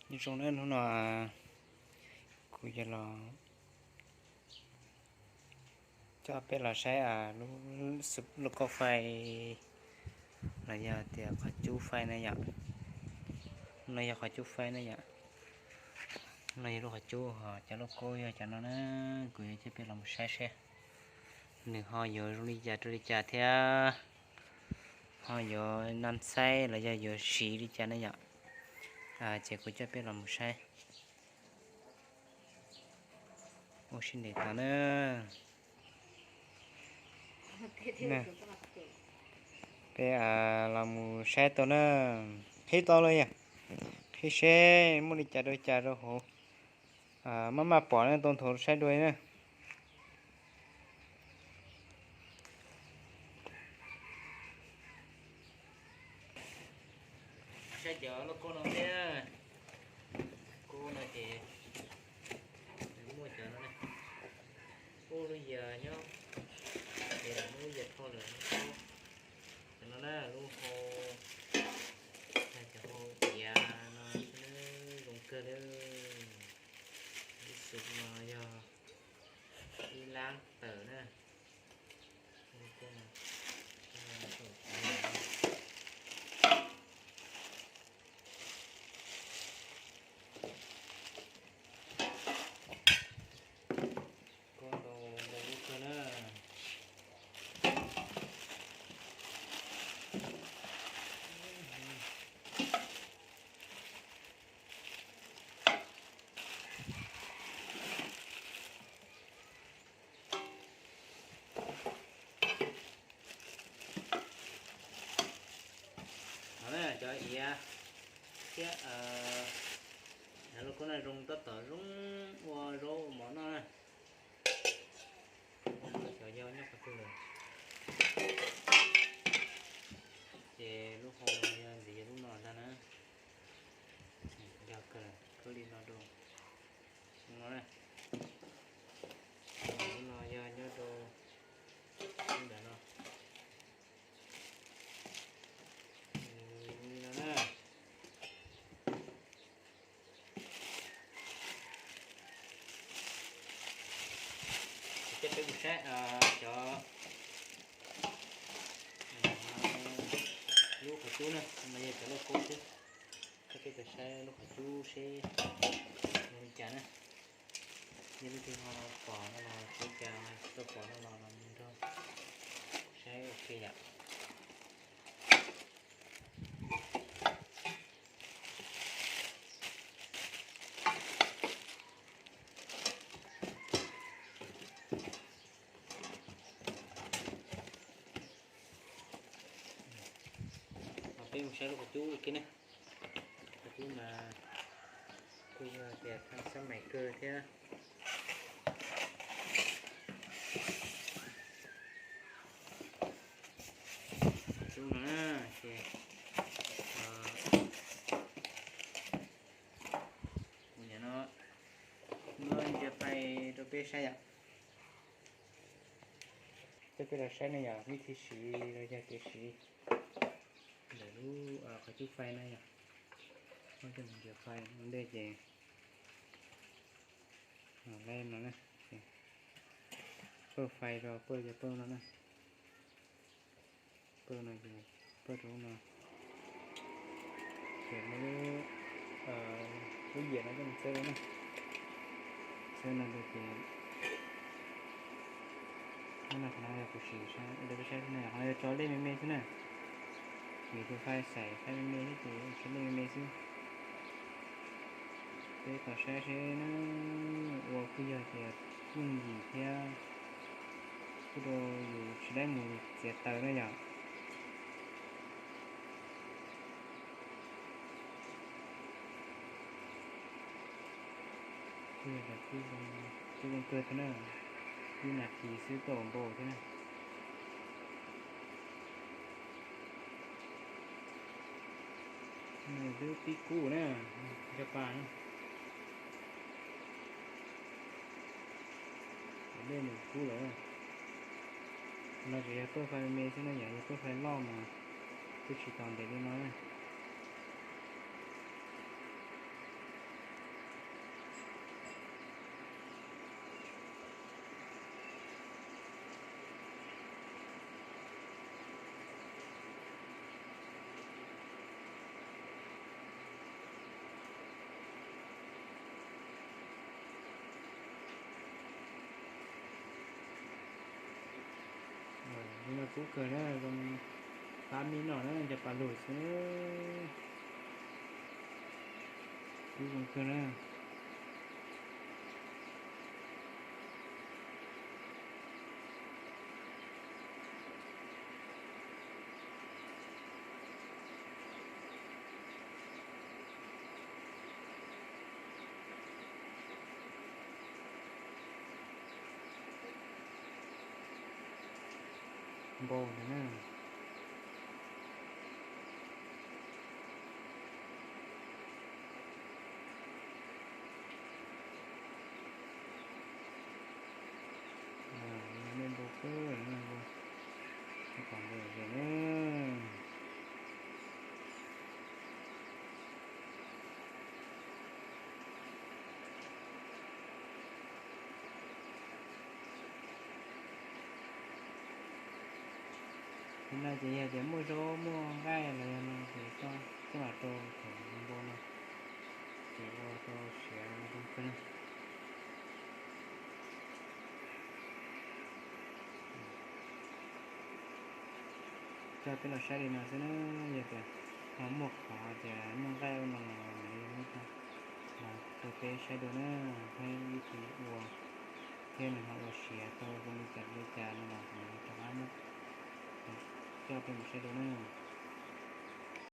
Nyob zoo na, hnub no kuv yuav los coj peb los saib lub, lub kauj fais los yog tias qhov cub fais na yom. No yog qhov cub fais na yom. No yog lub qhov cub, ho cov lauj kaub yog cov no na. Kuv yuav coj peb los mus saib seb nws ho yuav zoo li cas rau li cas thiab ho yuav nas txhaib los yog yuav siv li cas na yom. Ces kuv coj peb los mus saib. Ua siab ntev tas na. Peb los mus saib tau na. Qhib tau los yog qhib seb muaj li cas rau cas rau hauv. Maj maj pom na, tau nthuav saib dua na. Saib cov lauj kaub no thiab. Kaub no ces nws muaj cov no na. Ub, lub yias nyob, ces muaj lub yias thoj lawm. Cov no na, lub hau, cov hau iav no zoo kawg li. Ib xub no yog ib lab tawm na. Koj ntau ntau lub kawg na. No na, cov iav thiab lauj kaub no zoo tab tom zoo ua zaub ua mov noj na. Cov yau nyob qhov twg lawm? Ces lub hau no yog ntxiv yog lub no ntag na. Yog kawg, kawg li no rau no na. Lub no yog nyob rau lub ntawm no. Li no na. Coj peb mus saib cov, lub qhov cub na, no yog cov lauj kaub xwb. Coj peb mus saib lub qhov cub seb zoo li cas na. Yog leej twg ho pom no los tsis ua cas, tsis tau pom no los los mus nrog saib ua ke yom. Peb mus saib lub qhov cub ua ke ne. Qhov cub mas kuj yog tias thaj xab mais kawg thiab. Qhov cub no na, ces kuv nim no muab ntsia fais rau peb saib yom. Coj peb los saib ne yom, vib thi siv los yog kev siv ntawm lub qhov cub fais na yom. Muab coj mus ntsia fais ua ntej ces laib no na. Pawj fais rau pawj, cov pawj no na. Pawj no ces pawj rau no. Ces muab lub, lub yiam no coj mus txawb rau na. Txawb no rau ces, no qhov no yog kuv siv ua rau peb saib xwb na, qhov no yog tso lej me me xwb na. Vim tus fais xaim fais me me thiab ces tso lej me me xwb. Peb tos saib seb na, ua kuj yog tias yooj yim thiab kuj rau yus tsis laib mus txiav taws na yom. Kuj yog tias kuj zoo kawg thiab na, ib nas this xwb tuaj ua npau thiab na. Nws twb pib kub na, cov pa na. Lej nws kub lawm. No tsuas yog pawj fais me me xwb na yom, yog pawj fais loj mas twb tsis tos ntev li no na. Kub kawg na, zoo qab me noj na, cov pas lug xwb na. Kub zoo kawg na. Npau ntawd na. Npau kawg, npau, npau kawg na. Nim no ces yog tias muaj zaub muaj nqaij los yog no ces coj los rau thaum npau no ces ua rau siav zoo kawg na. Coj peb los saib li no xwb na, yog tias ho muaj qhov tias muaj nqaij ua no los mam li muab coj los rau peb saib dua na, saib vib thi ua thiab nws ho ua siav tau zoo li cas li cas no los mam li rov qab muab coj peb mus saib dua na.